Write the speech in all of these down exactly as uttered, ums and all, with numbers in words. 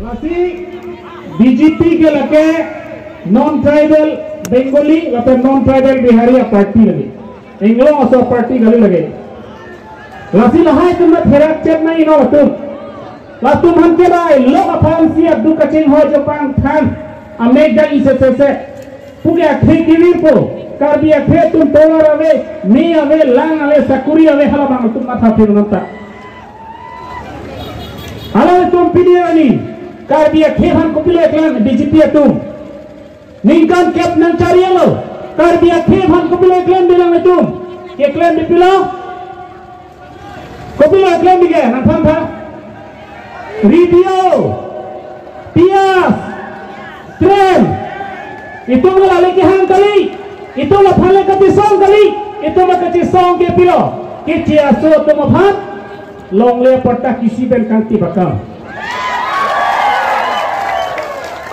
Lasi B J P ke lake non-tribal Bengali lapen non-tribal Bihari a-party lake. Inglong aso a-party kali lake. Lasi lahai atum ta therak chet nangji non atum. Latum aphan ke bai lok aphan si aduk kachinghoi chepangthan amek dang isi sese. Puke akhei kevirpo, Karbi akhei atum tovar ave, me ave, lang ave, sakuri ave, halabang atum matha phir nonta. Halabang atum pini arni Karbi akhei aphan kopilo keklem B J P atum? Ningkan kep nang chari alo, Karbi akhei aphan kopilo keklem bilang atum? Keklem pipilo? Kopilo keklem ke nangphan tha? Ridio, pias, tren. Itum la le kehang kali. Itum laphan le kachesong kali. Itum la kachesong ke pilo? Keche aso atum aphan longle patta kisi pen kangtip akam.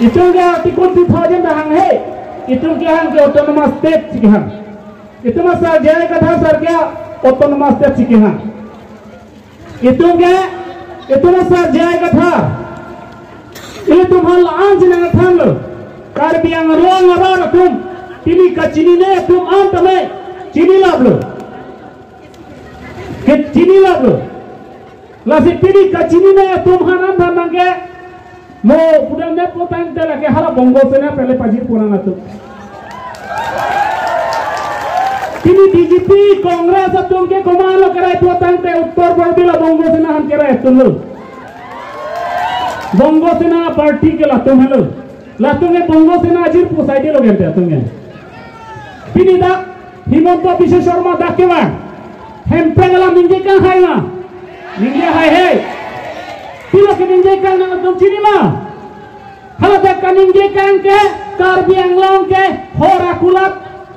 Itum ke Article two thousand ta hanghe. Itum kehang ke autonomous state si kehang. Itum asar J I Kathar sar ke autonomous state si kehang. Itum ke, itum asar J I Kathar. Ilitum aphan la-an si nangthanlo. Karbi Anglong arat atum pini kachinine atum an tame chinilaplo. Ke chinilaplo. Lasi pini kachinine atum aphan an than nangke mo pudamde pulotangte lake hala Bongo Sena pen le pajirpo nang atum. Pini B J P, Congress atum ke komatlo kerai pulotangte Uttar Borbil a-Bongo Sena aphan kerai atumlo. Bongo Sena party ke latum helo. Latum ke Bongo Sena ajirpo saidelo gente atum ke. Pini dak Himanta Biswa Sarma dak kevang. Hemprek alam ningje kang hai ma? Ningje hai he. Pilo keningje kang nangtum chini ma? Haladak kaningje kang ke Karbi Anglong ke hor akulat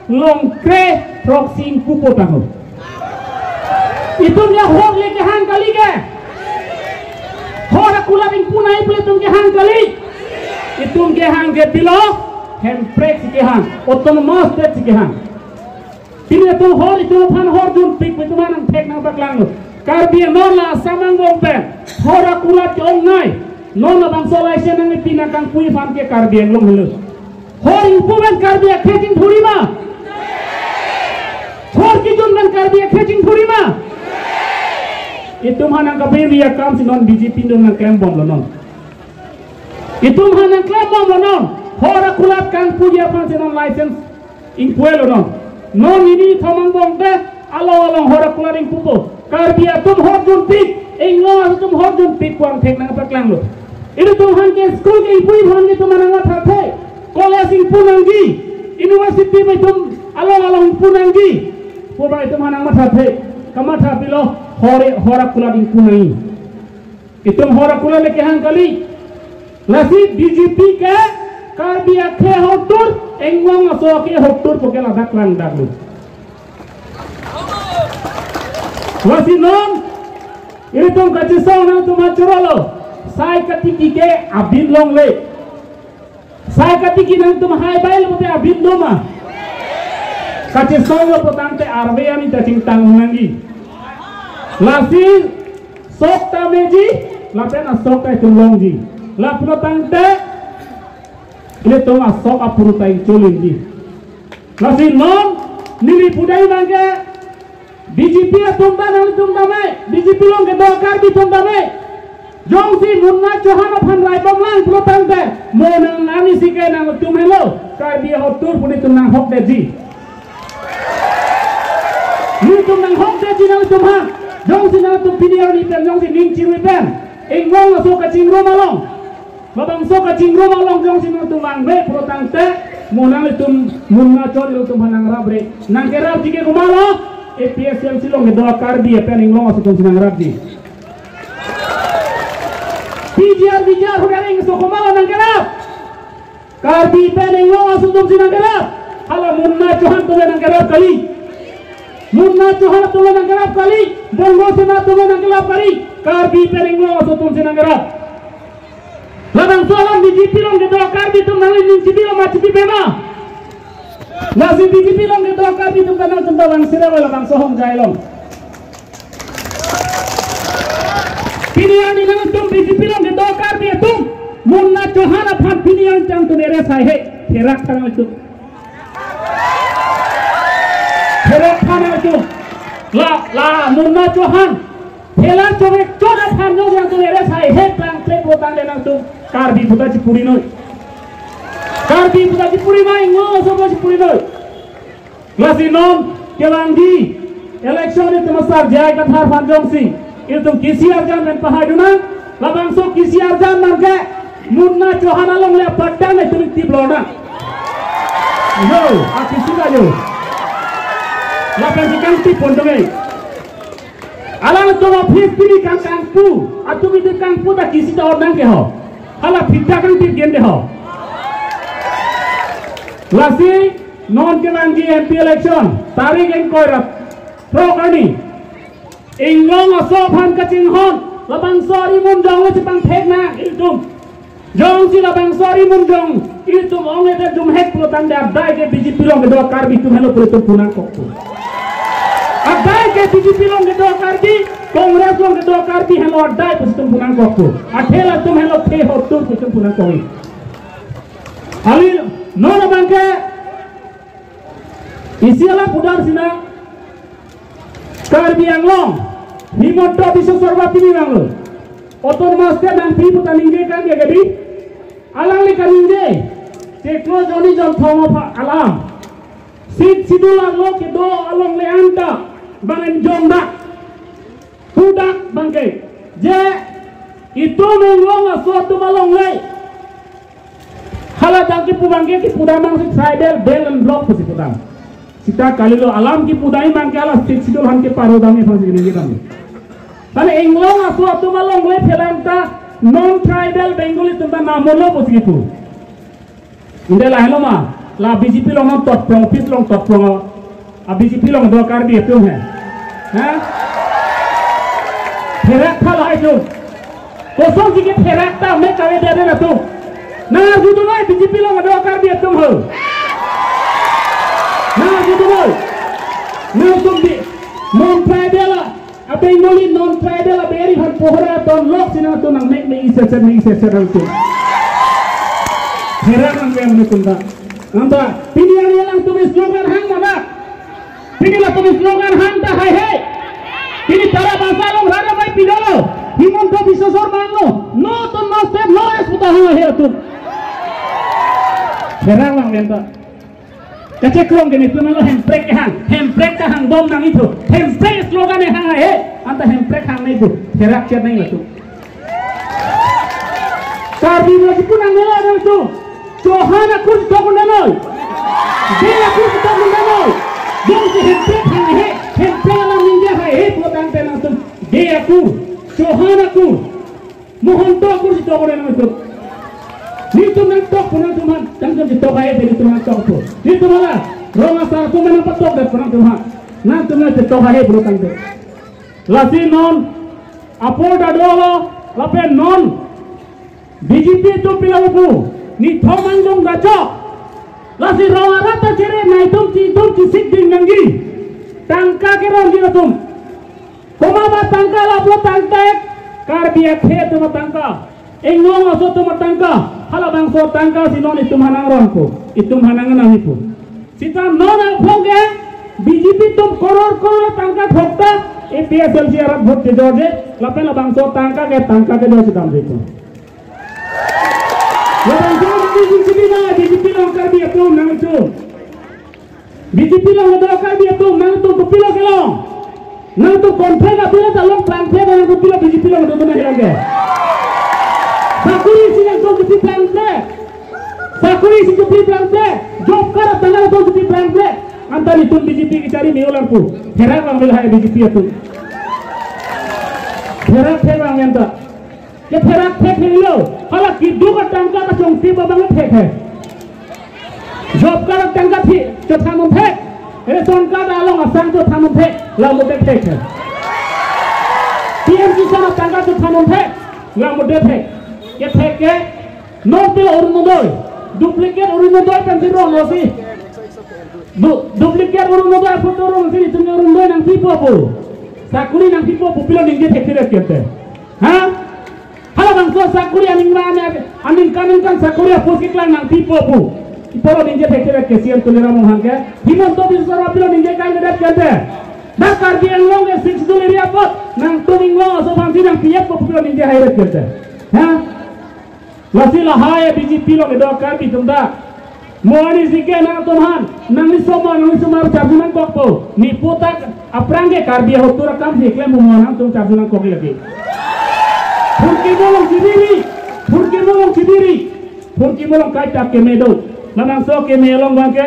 longkre throksi ingpu pu tangho. Itum ya hor le kehang kali ke? Hor akulat ingpu nangji pu itum kehang kali? Itum kehang ke pilo? Hemprek si kehang, autonomous state si kehang. Pini itum hor, itum aphan hor dunpik, itum aphan nangthek nangpaklanglo. Karbi non la Assam angbong pen hor akulat ke-ongnei. Non labangso laisen nangpi nangkangpui aphan ke Karbi Anglong helo. Hor ingpu pen Karbi akhei chingthurji ma? Hor kejun pen Karbi akhei chingthurji ma? Itum aphan nangkaberi akam si non B J P atum nangklembomlo non. Itum aphan nangklembomlo non. Hor akulat kangpuji aphan si non license ingpuelo non. Non nini thom angbong te along along hor akulat ingpupo. Karbi atum hor dunpik, Inglong atum hor dunpik pu angthek nangpaklanglo. Ilitum aphan ke school ke ingpui aphan ke itum aphan nangmathathe. College ingpu nangji, university pen itum along along ingpu nangji pu abang itum aphan nangmathathe. Kamatha pilo? Hor, hor akulat ingpu nangji. Itum hor akulat le kehang kali. Lasi B J P ke Karbi akhei ahoktur, Inglong aso akhei ahoktur pu ke ladak langdaklo. Lasi non ilitum kachesong nangtum aphan chorolo. Sai katiki ke abin longle. Sai katiki nangtum hai bailo pute abin do ma? Kachesonglo pulotangte arve arni ta chingtang nangji. Lasi sok ta meji, lapen asok ta itum longji. La pulotangte ilitum asok apuru ta ingcholinji. Lasi non neli pudai nangke B J P atum ta nanglitum tame, B J P along kedo Karbi atum tame. Jongsi Munna Chauhan aphan raibomlang pulotangte, mo nang nani si ke nangtum helo, Karbi ahoktur pu nelitum nanghokdetji. Nelitum nanghokdetji nangtum aphan. Jongsi nangtum pini arni pen, jongsi ning chirui pen Inglong aso kachingrum along, labangso kachingrum along jongsi nangtum vangve pulotangte, mo nanglitum Munna Chauhan ilitum aphan nangrapre. Nangkerapji ke komatlo? A P H L C along kedo Karbi pen Inglong aso atum si nangrapji. P G R, V G R hudar ingso komatlo nangkerap? Karbi pen Inglong aso atum si nangkerap. Hala Munna Chauhan atum le nangkerap kali. Munna Chauhan atum le nangkerap kali. Bongo Sena atum le nangkerap kali. Karbi pen Inglong aso atum si nangkerap. Labangso alam B J P along kedo Karbi atum nangli ning chibilo ma chibipe ma? Lasi B J P along kedo Karbi atum ta nangtum ta vangserap labangso Hongjai along. Pini arni nangtum B J P along kedo Karbi atum, Sai he, therak than nangtum. Therak than nangtum. La, la, Munna Chauhan. Therak chongek chona than nangtum, nangtum ere sai he plang plek lo tangdet nangtum. Karbi puta chipuri noi. Karbi puta chipuri noi, Inglong aso puta chipuri noi. Lasi non kevangji election itum asar J I Kathar aphan jongsi itum kisi arjan pen pahai dun nang, labangso kisi arjan nangke Munna Chauhan alongle apatta nangtum tip lo nang. Yo, akisi ta yo. Lapen si kangtip pon dong e. Alangtum office pini kang kangpu, atum itum kangpu ta kisi ta on nang ke ho. Hala phita kangtip gen de ho. Lasi non kevangji M P election tarik ingkoi ra throk arni Inglong aso aphan kachinghon, labangso ari Munjong lo chepangthek nang itum. Jongsi labangso ari Munjong itum ong-e te jumhek pulo tangte adai ke B J P along kedo Karbi atum henlo pulo itum pu nangkokpo. Adai ke B J P along kedo Karbi, Congress along kedo Karbi henlo adai pusi itum pu nangkokpo. Athe latum henlo the hotur pusi itum pu nangkok. Kali non abangke isi alam pudar si nang, Karbi Anglong, Himanta Biswa Sarma pini nanglo. Autonomous State nangpi puta ningje kan ya gadi? Alangli kaningje, chiklo jonni jonthom aphan alam. Sixth Schedule arlo kedo alongle anta bang enjong dak, pudak abangke. Je itum Inglong aso atum alongle. Hala tang kipu abangke kipu dam nangsi tribal belt and block pusi pu dam. Seta kalilo alam kipu dam abangke hala Sixth Schedule aphan keparo dam aphansi ningje dam. Mane Inglong aso atum alongle phelang ta non-tribal Bengali atum ta namolo pusi kipu. Inde lahelo ma, la B J P along non totprong, office along totprong, a B J P along do Karbi atum he. Ha? Therak tha lahai atum. Kosonsi ketherak ta me kave dede latum. Nang arju dun noi B J P along do Karbi atum ho. Nang arju dun noi. Nangtum di non-tribal a, a Bengali non-tribal a beri han pohora ton lok si nangtum nang mek me iseset me iseset nangtum. Therak nang kem nangtum ta. Nangta pini ani alangtum slogan hang mana? Pini latum slogan hang ta hai hai. Pini Tarabangsa along rara mai pidolo. Himanta Biswa Sarma lo. No to no step no es puta hang hai atum. Therak lang kem ta. Kachekrong ke netum lo Hemprek hang, Hemprek ta hang bom nang itu, Hemprek slogan e hang hai, anta Hemprek hang nang itu, therak chet nang itu. Karbi lo si pu nang lo nangtum, Chauhan akur si tok un-e noi, Dey akur si tok un-e noi, jongsi Hemprek hang hai, Hemprek alam ningje hai, he pulo tangte nangtum, Dey akur, Chauhan akur. Mohanta akur si tok un-e nangtum. Netum nangtok pu nangtum aphan, nangtum si tok hai te netum nangtokpo. Netum hala rong asar atum nangpatok det pu nangtum aphan. Nangtum nang si tok hai pulo tangte. Lasi non apor ta dolo, lapen non B J P atum pilo pu, nithom angdung dachok. Lasi rong arat ta chere nangtum chitum chisik ding nangji. Tangka kerong ji atum. Komat ma tangka, la pulo tangte Karbi akhei atum atangka, Inglong aso atum atangka, halabangso atangka si non itum aphan nangrongpo, itum aphan nangnanghipo. Seta non aphong ke B J P atum koror koror tangka thokta, A P H L C arat vote kejor je, lapen labangso atangka ke tangka kejor si damdepo. Labangso B J P na, B J P along Karbi atum nangchun. B J P along do Karbi atum, nangtum kopilo kelong? Nangtum contract abela ta long plang plek, nangtum kopilo B J P along do na hilang ke? Sakuri si nangtum kopiplang plek. Sakuri si kopiplang plek. Job card ta nangtum kopiplang plek. Anta netum B J P kechari me-o lang pu. Therak lang vel hai B J P atum. Therak therak lang anta. Ketherak thek helo, hala keduk atangka kachongtip abang thek he. Job card atangka thi, chothan un thek. Ration card along asang chothan un thek, la mute thek he. P M Kisan atangka chothan un thek, la mute thek. Kethek ke, non pilo Orunodoi, duplicate Orunodoi pen si rong lo si. Du-, duplicate Orunodoi photo rong si, itum Orunodoi nangpipo pu. Sakuri nangpipo pu pilo ningje thek thek kente. Ha? Halabangso sakuri aning ma ane, aning Ningkan sakori apost keklang nangpipo pu. Iporo ningje thekthedet ke C M Tuliram Ronghang ke. Himanta Biswa Sarma pilo ningje kangkedet kente. Dak Karbi Anglong ke Sixth Schedule area apot nangtum Inglong aso aphansi nangpi-etpo pu pilo ningje haidet kente. Ha? Lasi lahai B J P along kedo Karbi atum ta. Mo arnisi ke nangtumphan, nangli osomar, nangli osomar charju nangkokpo. Nepo ta aphrang ke Karbi ahut tura kam si klem mo nangtum charju nangkok lagi. Phurkimo along chibiri, phurkimo along chibiri, phurkimo along kaita keme do. Labangso keme along abang ke.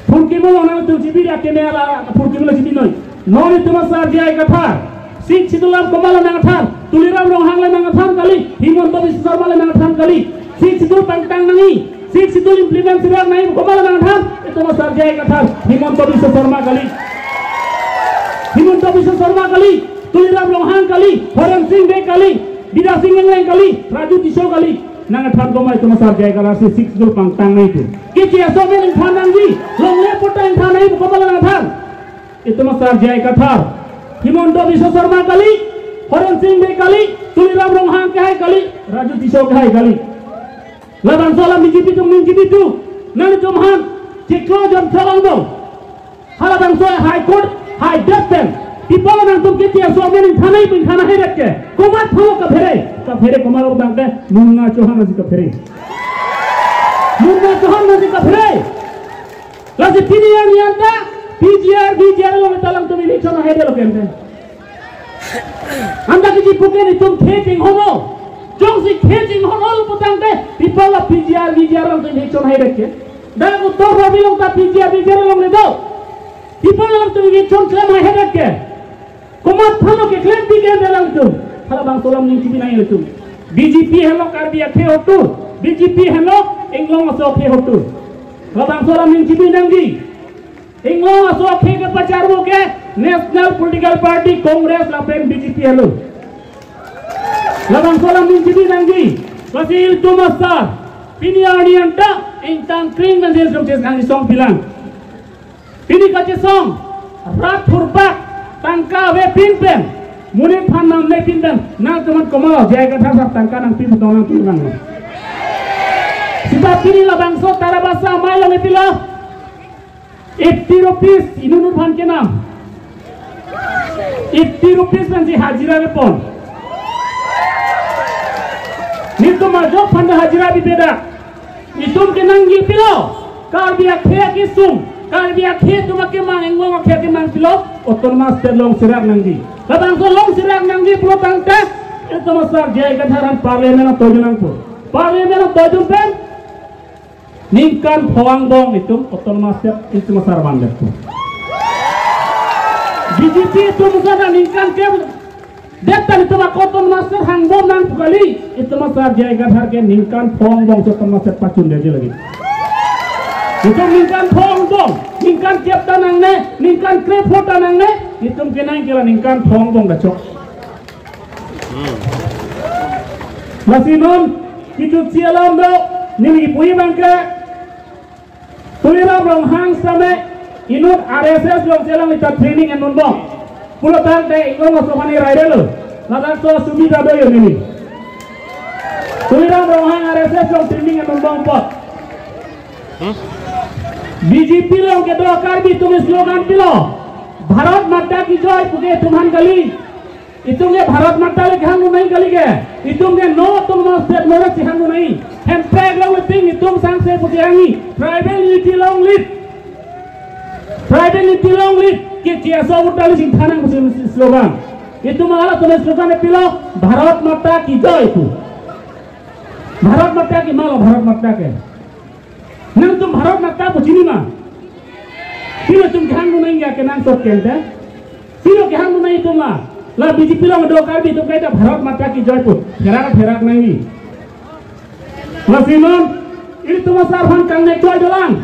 Phurkimo along nangtum chibiri akeme ala, phurkimo along chibiri noi. Non itum asar J I Kathar. Sixth Schedule alam komatlo nangthan. Tuliram Ronghang le nangthan kali. Himanta Biswa Sarma le nangthan kali. Sixth Schedule pangtang nangji. Sixth Schedule implement serak nangji komatlo nangthan. Itum asar J I Kathar. Himanta Biswa Sarma kali. Himanta Biswa Sarma kali. Tuliram Ronghang kali. Horen Sing Bey kali. Bidya Sing Engleng kali. Raju Tisso kali. Nangthan komat itum asar J I Kathar si Sixth Schedule pangtang nangji pu. Keche aso amen ingthan nangji. Longle apot ta ingthan nangji pu komatlo nangthan. Itum asar J I Kathar. Himanta Biswa Sarma kali. Horen Sing Bey kali. Tuliram Ronghang kehai kali. Raju Tisso kehai kali. Labangso alam B J P atum ningjepi tu. Nangtumphan chiklo jon cholong do. Halabangso High Court haidet pen. Pi apot nangtum keche aso amen ingthan nangji pu ingthan haidet ke. Komat aphanlo kaphere. Kaphere komatlo tangte Munna Chauhan nangsi kaphere. Munna Chauhan nangsi kaphere. Lasi pini arni anta P G R, V G R along ta alangtum election haidetlo kente. Anta keji puke netum khei chinghonlo. Jongsi khei chinghonlo pu tangte, pi apotlo P G R, V G R along election haidet ke. Dak Uttar Karbi along ta P G R, V G R along le do. Pi apotlo alangtum election klem haidet ke. Komat aphanlo keklem pi ke alangtum. Halabangso alam ningjepi nangji ilitum. B J P henlo Karbi akhei ahut tu. B J P henlo Inglong aso akhei ahut tu. Labangso alam ningjepi nangji. Inglong aso akhei kepacharbo ke National Political Party Congress lapen B J P henlo. Labangso alam ningjepi nangji. Lasi ilitum asar. Pini arni anta ingtang kring nangji ilitum chesong nangji song pilang. Pini kachesong. Rat phurbak. Tangka avepin pen. Monit aphan namnepin pen. Nangtumphan komatlo J I Kathar asar tangka nangpi pu tong nangtum nang. Seta pini labangso Tarabasa amei along epilo. Eighty rupees inut inut aphan kenam. Eighty rupees pensi hajira kepon. Netum ajok aphan ta hajira pipedet. Itum kenangji pilo. Karbi akhei akesung. Karbi akhei atum akemang, Inglong akhei akemang pilo. Autonomous State long serak nangji. Labangso long serak nangji pulo tangte. Itum asar J I Kathar aphan Parliament atum tojun nangpo. Parliament atum tojun pen. Ningkan pho angbong itum Autonomous State itum asar vandet pu. B J P atum asar ningkan ke det ta itum ako Autonomous State hangbom nang pu kali, itum asar J I Kathar ke ningkan pho angbong si Autonomous State pachundetji lagi. Itum ningkan pho angbong, ningkan kep ta nangne, ningkan krepho ta nangne, itum kenang ke la ningkan pho angbong kachok. Lasi non kechotsi alam do, neli kipuji abang ke, Tuliram Ronghang sitame inut R S S along chelang ita training en-un bom. Pulo tangte Inglong aso aphan irairelo. Ladak so subida do yo neli. Tuliram Ronghang R S S along training en-un bom apot. B J P along kedo Karbi atum slogan pilo. Bharat Mata Ki Jai puke itum aphan kali. Itum ke Bharat Mata le kehang nangji kali ke. Itum ke no Autonomous State no le kehang nangji. Hemprek along le ping itum sangse pusi hangji. Tribal unity long live. Tribal unity long live. Keche aso ahut ta le sing thanang pusi slogan. Itum hala atum slogan pilo Bharat Mata Ki Jai pu. Bharat Mata Ki, malo Bharat Mata ke. Nangtum Bharat Mata pu chini ma? Pilo itum kehang nangji ya kenangsot kente? Pilo kehang nangji itum ma? La B J P along do Karbi atum kaita Bharat Mata Ki Jai pu. Pherak pherak nangji. Lasi non, ilitum asar aphan kangnek choi dolang.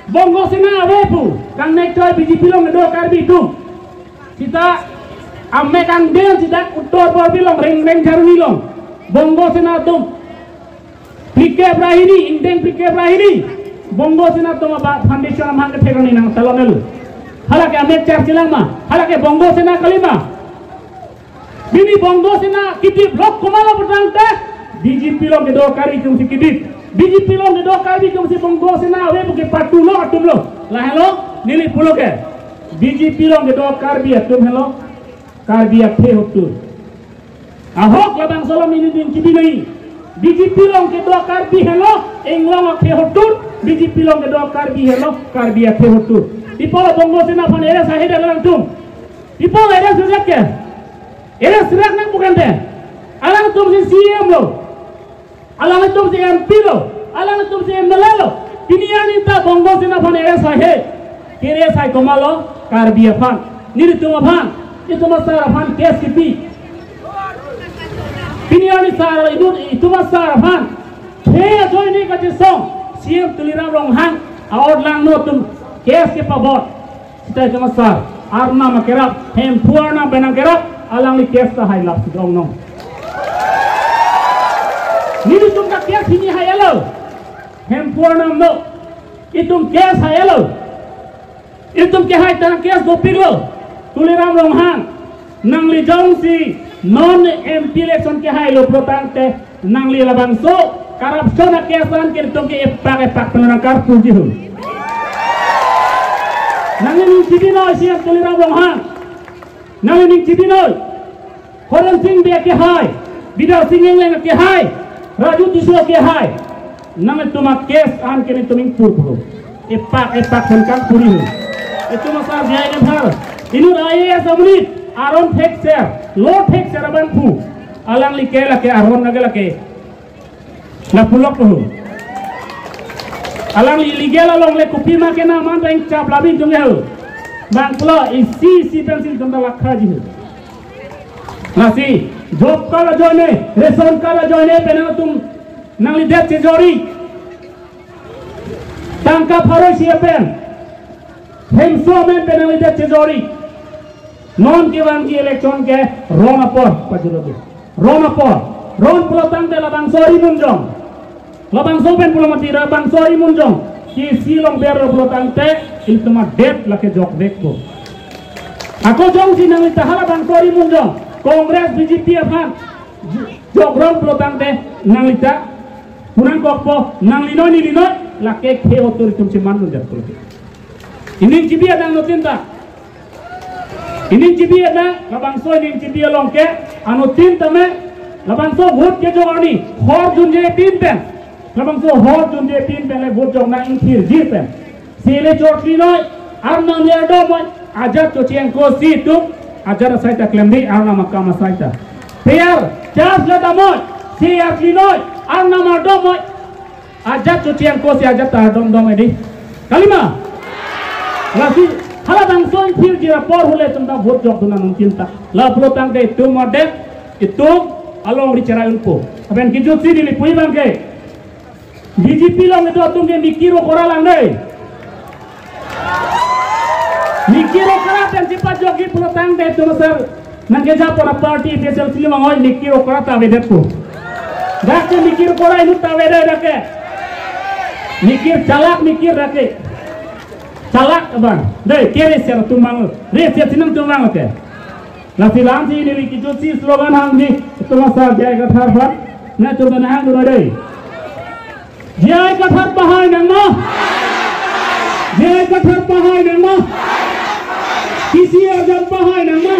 Bongo Sena ave pu. Kangnek choi B J P along do Karbi atum. Seta amek angden seta Uttar Karbi along reng reng jaruni along. Bongo Sena atum. Phlikep ra hini, ingdeng phlikep ra hini. Bongo Sena atum aba foundation amahang kethek nangji nang talon el. Hala ke amek charchilang ma, hala ke Bongo Sena kali ma. Pini Bongo Sena kiti block komatlo pu tangte, B J P along kedo Karbi atum si kidip. B J P along kedo Karbi atum si Bongo Sena ave pu kepatulo atumlo. Lahelo, neli pulo ke. B J P along kedo Karbi atum helo Karbi akhei hotur. Ahok labangso alam nelitum chibi noi. B J P along kedo Karbi helo, inglong akhei hotur, B J P along kedo Karbi helo, Karbi akhei hotur. Pi apot Bongo Sena aphan arrest haihedet alangtum? Pi apot arrest haihedet ke? Arrest rak nang bukan de. Alangtum si C M lo. Alangtum si M P lo, alangtum si M L A lo. Pini arni ta Bongo Sena aphan arrest haihe. Ke-arrest hai komatlo? Karbi aphan. Nelitum aphan, itum asar aphan case kipi. Pini arni sar, itum, itum asar aphan khei ajoine kachesong C M Tuliram Ronghang a-order langno atum case kepabot. Seta itum asar, Arnam akerap, Hemphu Arnam pen nangkerap, alangli case ta hailap si dong nong. Nelitum ta case hini hailo. Hemphu Arnam lo. Itum case hailo. Itum kehai ta case dopiklo. Tuliram Ronghang, nangli jongsi non M P election kehailo pulotangte, nangli labangso corruption a-case an ke itum ke epak epak pen nangkarpuji ho. Nangli ning chibi noi C M Tuliram Ronghang. Nangli ning chibi noi. Horen Sing Bey kehai, Bidya Sing Engleng kehai, Raju Tisso kehai. Nangtum a-case an ke nelitum ingpur puro. Epak epak pen nangkarpuji ho. Itum asar J I Kathar. Inut I A S amonit, aron thekser, lo thekser abangphu. Alangli ke lake aron lake lake. Lapulo ho. Alangli illegal along le kopima kenam an bang chap labi jong ho. Bang pulo isi isi pensi jong ta lakhaji ho. Lasi job card ajoine, ration card ajoine pen nangtum nanglidet chejori. Tangka pharo isi pen. Hemso amen pen nanglidet chejori. Non kevangji election ke ron apor pajirlo ke. Ron apor. Ron pulotangte labangso ari munjong. Labangso pen pulo mati labangso ari munjong. Kisi along berlo pulotangte itum adet lake jokvekpo. Ako jongsi nangli ta halabangso ari munjong Congress B J P aphan jokron pulotangte nangli ta pu nangkokpo, nangli noi neli noi, lake khei hotur itum cheman munjat pulo. Ining chibi adang anuttin ta. Ining chibi adang, labangso ining chibi along ke, anuttin tame, labangso vote kejok arni, hor junje pin pen. Labangso hor junje pin pen le vote jok nang ingthirji pen. Si le chorkli noi, Arnam le ardom noi, ajat chocheng ko si itum, ajat asai ta klemri, Arnam akam asai ta. Peyar, chas le damnoi, si arkli noi, Arnam ardom noi, ajat chocheng ko si ajat ta ardom dom edi. Kalima. Lasi, halabangso ingthirji apor hule itum ta vote jok dun anuttin ta. Lapulotangte itum adet, itum alongri cherai unpo. Aben kijut si neli pu-i abang ke. B J P along kedo atum ke mikir okora lang dei. Mikir okora pen chepajokji pulotangte itum asar nangkejapon aparty A P H L C along oi mikir okora ta avedetpo. Dak ke mikir okora inut ta avedetpo dak ke. Mikir chalak mikir dak ke. Chalak abang. Dei, kere ser atum abang. Re ser sinang atum abang ke. Lasi lam si neli kijut si slogan hangji, itum asar J I Kathar aphan, nangtum ta nang hang dun dei. J I Kathar pahai nangma. J I Kathar pahai nangma. Kisi arjan pahai nangma.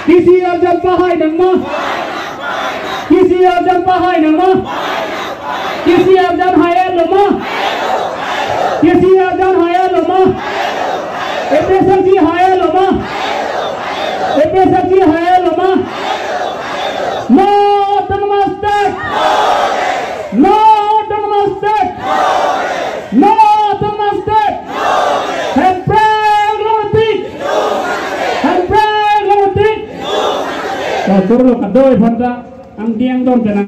Kisi arjan pahai nangma. Kisi arjan pahai nangma. Kisi arjan hai-etlo ma? Kisi arjan hai-etlo ma? A P H L C hai-etlo ma? A P H L C hai-etlo ma? No autonomous state! No autonomous state! No autonomous state! Hemprek longtik! Hemprek longtik! Atur lo kadoi phanta. Angdeng don pen